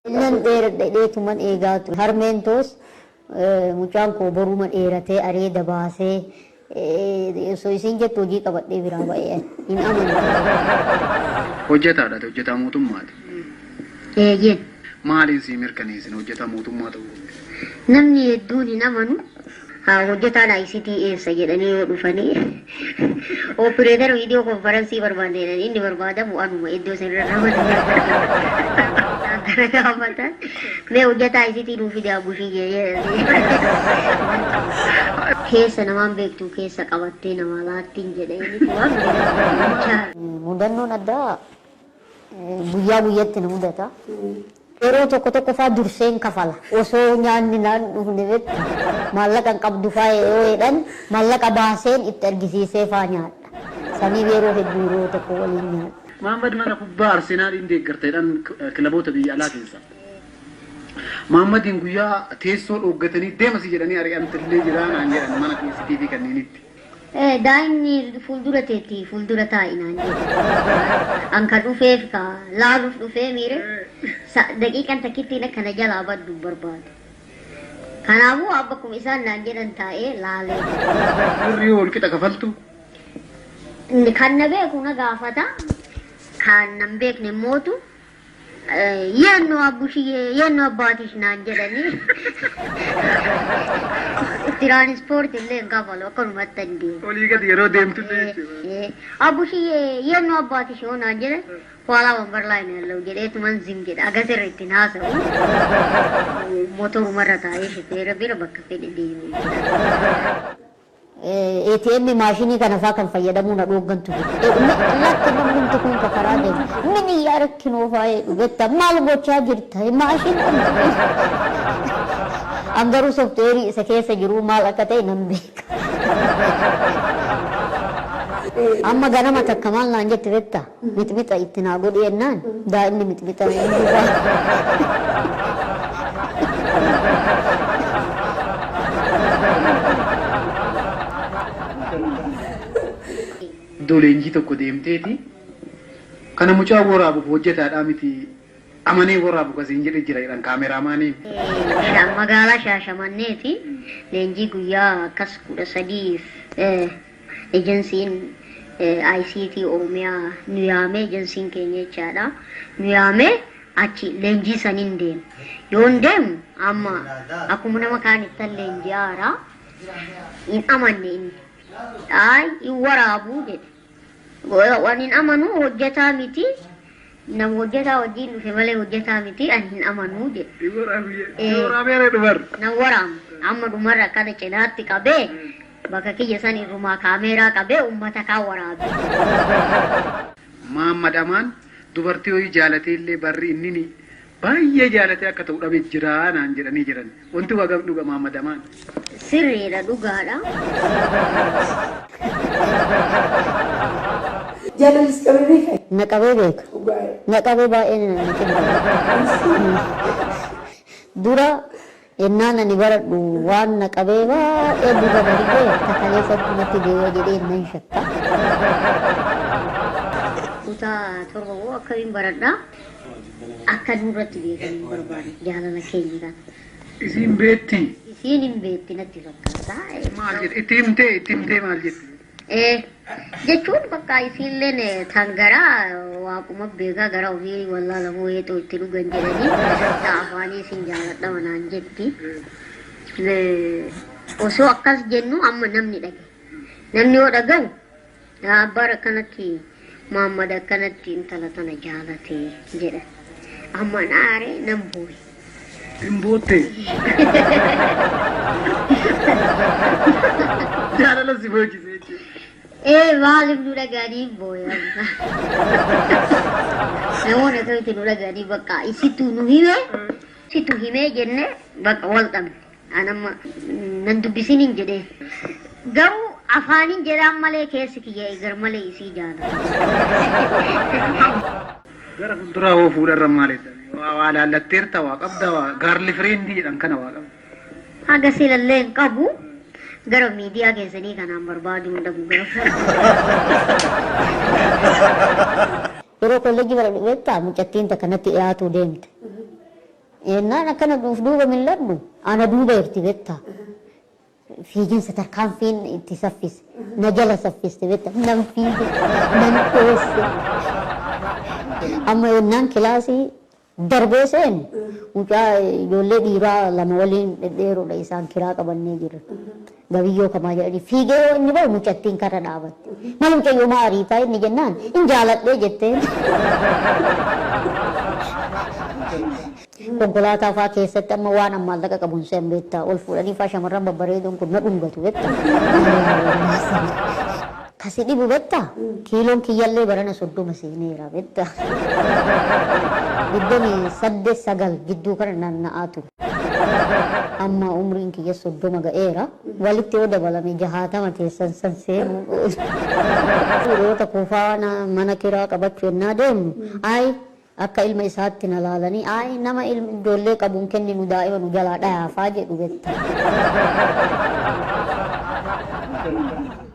Nan dheeradha jedheetuman eegaa ture. Harmeen toos mucaan koo boruma dheeratee areeda baasee osoo isiin jettu hojii qabadhee biraa ba'e ani. Hin amanu ture. Hojjetaadha ati hojjetaa mootummaati. Eeyyeen. Maaliin sii mirkaneessina hojjetaa mootummaa ta'uu kee? Namni hedduun hin amanu. Haa hojjetaan ICT eessa jedhanii yoo dhufanii opereetara viidiyoo konfaransii barbaanne jedhanii inni barbaadamu anuma iddoo sanirra ramadame. Kana gaafatan mee hojjetaa ICT nuu fide abushii jedhee keessa namaan beektu keessa qabattee namaa laattiin jedhe inni waan beeku. Mudannoon addaa guyyaa guyyatti na mudata. Yeroo tokko tokko faa durseen kafala. Osoo nyaanni naan dhufne beektu maallaqa hin qabdu faa yoo jedhan maallaqa baaseen itti argisiisee faa nyaadha. Saniif yeroo hedduu yeroo tokko waliin nyaadha. Mahaammad mana kubbaa Arsenaaliin deeggarta jedhan kilaboota biyya alaa keessaa. Mahaammadiin guyyaa teessoo dhooggatanii deema si jedhanii ari'antillee jira naan jedhan mana sitii fi kanneenitti. Daa'imni fuuldura teetti fuuldura taa'i naan jedhe. An ka dhufeef ka laaluuf dhufee miire daqiiqan takkittiin akka na jalaa baddu hin barbaadu. Kanaafuu bakkuma isaan naan jedhan taa'ee laalee. Birrii wal qixa kafaltu. Kan na beeku na gaafata. Kan na hin beekne immootu Yeennu abbushiyee yeennu abbaatish naan jedhanii tiraanispoorti illee hin kafalu akkanumatti hin deemu. Olii gadi yeroo deemtu illee jechuudha. Abbushiyee yeennu abbaatish yoo naan jedhan ኋላ ወንበር ላይ ነው ያለው jedheetuman zim jedha agas irra ittiin haasa'u motorumarra taa'ee shifeera bira bakka fedhe deemu. ATM maashinii kana faa kan fayyadamuu na dhooggantu jiru. Lakki namnumti kun ka karaa deemu. Min iyyaa rakkinoo faa jedhu betta maal gochaa jirta maashina. An garuu sooftiweerii isa keessa jiru maal akka ta'e nan beeka. Amma ganama takka maal naan jette betta mixmixa itti naa godhi jennaan daa'imni mixmixa na hin dhufaa. Iddoo leenjii tokko deemteeti kana mucaa waraabuuf hojjetaadhaa miti amanee waraabu kasiin jedhe jira jedhan kaameraamaaniin. Magaalaa Shaashamanneeti leenjii guyyaa akkas 13f Ejensiin ICT Oromiyaa nu yaamee ejensiin keenya jechaadha. Nu yaamee achi leenjii saniin deeme. Yoon deemu amma akkuma nama kaanittan leenji'aara. Hin amanne inni. Ayi hin waraabuu jedhe. Waan hin amanu hojjetaa miti. Nama hojjetaa wajjin dhufe malee hojjetaa miti ani hin amanuu jedhe. Waraabeera dhumar. Nan waraamu. Amma dhumarra akkana cinaatti qabee bakka kiyya san irrumaa kaameeraa qabee uummata kaan waraabe. Maammad Amaan dubartii wayii jaalatee illee barri inni baay'ee jaalatee akka ta'u dhabe jira naan jedhanii jiran. Wanti waa gam dhuga Maammad Amaan. Sirriidha dhugaadha. Jaalallis qabee beekaa? Na qabee beeka. Dhugaa. Na qabee baay'ee na cinqa. Dura yennaan ani baradhu waan na qabee baay'ee gurra na dhibee takaleessatti natti deebi'a jedhee nan shakka. Kutaa 7 hoo akkamiin baradha? Akka nurratti beekan hin barbaanne jaalala keenya kana. Isiin beetti. Isiin hin beetti natti fakkaata. Maal jedhe itti himtee itti himtee maal jette? Ee jechuun bakka isiilleen tan garaa waaquma beekaa gara ofii wallaalamuu heexoo itti dhugan jedhanii ta afaanii isin jaaladha manaan jetti. Osoo akkas jennu amma namni dhagaye. Namni yoo dhagahu Abbaan akkanatti Muhammad akkanatti intala tana jaalate jedhan. Amma na aare nan booye. Hin bootte. Jaalala si boochise jechuudha. Ee maaliif nu dhaga'anii hin booye amma. Namoonni akkamitti nu dhaga'anii bakka isitu nu hime situ himee jenne bakka wal dhabne. An amma nan dubbisinin jedhee. Garuu afaanin jedhaan malee keessi kiyya gar malee isii jaalata. Gara fuulduraa hoo fuudharra maal edda? Waa waa laallatteerta waa qabda waa gaarli fireendii jedhan kana waa qabda. Haga silallee hin qabu. Gara miidiyaa keessanii kanaan barbaaduu hin dhabu gara Yeroo kolleejjii baradhu beektaa mucattiin takka natti dhiyaatuu deemte. Yennaan akkana duuf duuba mil'adhu ana duuba jirti beektaa. Fiiginsa tarkaanfiin itti saffise. Na jala saffiste beektaa. Nan fiige, nan dhooffe. Amma yennaan kilaasii darbee seenu mucaa ijoollee dhiiraa lama waliin dhedheeroodha isaan kiraa qabannee jirra. Gabiyyoo kamaa jedhanii fiigee yoo inni bahu mucattiin karra dhaabatte. Maal mucayyoo maa ariitaa inni jennaan hin jaaladhee jetteen. Konkolaataa faa keessatti amma waan an maallaqa qabu hin se'an beektaa. Ol fuudhanii faa shamarran babbareedoon kun na dhungatu beektaa. Ka si dhibu beektaa kiiloon kiyyallee barana 30 seeneera beektaa. 28 9 jidduu kana naanna'aa ture. Amma umriin kiyya 30 ga'eera. Walitti yoo dabalame jahaatama teessan san seenuu oolu. Hiriyoota koo faana mana kiraa qabachuu ennaa deemnu, ayi akka ilma isaatti na laalanii, ayi nama ijoollee qabu hin kenninu daa'ima nu jalaa dhayaa faa jedhu betta.